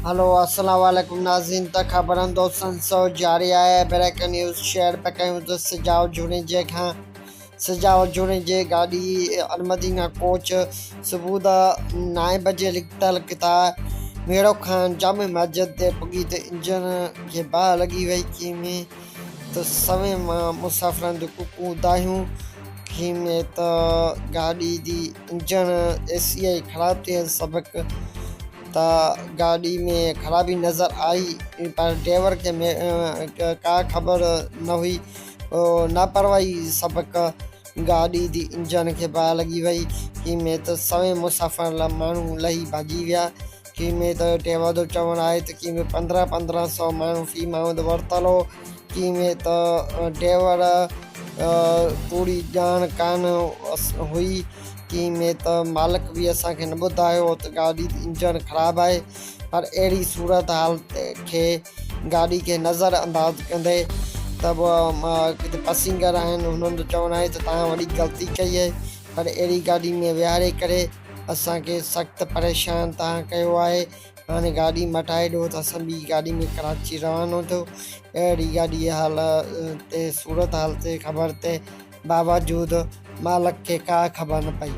هلو السلام عليڪم ناظرين ته خبرن جو سلسلو جاري آهي بريڪنگ نيوز شيئر پيا ڪيون ته سجاول جوڻيجي کان سجاول جوڻيجي گاڏي المدينه ڪوچ صبح دا نائين بجي نڪتل قطار ميڙو خان جامع مسجد تي پڳي ته انجڻ کي باهه لڳي وئي ڪنهن ۾ ته سوين مان مسافرن جون ڪوڪون دانهيون ڪنهن ۾ ته گاڏي جي انجڻ اي سي آئي خراب ٿيڻ سبق ته گاڏي ۾ خرابي نظر آئي پر ڊرائيور کي ڪا خبر نه هئي لاپرواهي سبق گاڏي جي انجڻ کي باهه لڳي وئي ڪنهن ۾ ته سوين مسافر ماڻهو لهي ڀڄي ويا ڪنهن ۾ ته ڊرائيور جو چوڻ آهي ته ڪنهن ۾ پندرهن پندرهن سو ماڻهو في ماڻهو ورتل هو ڪنهن ۾ ته ڊرائيور پوري ڄاڻ ڪانه هئي ڪنهن ۾ ته مالڪ به اسان کي نه ٻڌايو هو ته گاڏي جو انجڻ خراب آهي پر اهڙي صورتحال کي گاڏي کي نظر انداز ڪندي ته به ڪٿي پسينجر آهن هنن جو چوڻ آهي ته توهان وڏي غلطي ڪئي آهي پر اهڙي گاڏي ۾ ويهاري ڪري اسان کي سخت پريشان توهان ڪيو آهي هاڻي گاڏي مٽائي ڏيو ته اسان ٻي گاڏي ۾ ڪراچي روانو ٿيو اهڙي گاڏي حال تي صورتحال تي خبر تي باوجود مالڪ کي ڪا خبر نه پئي.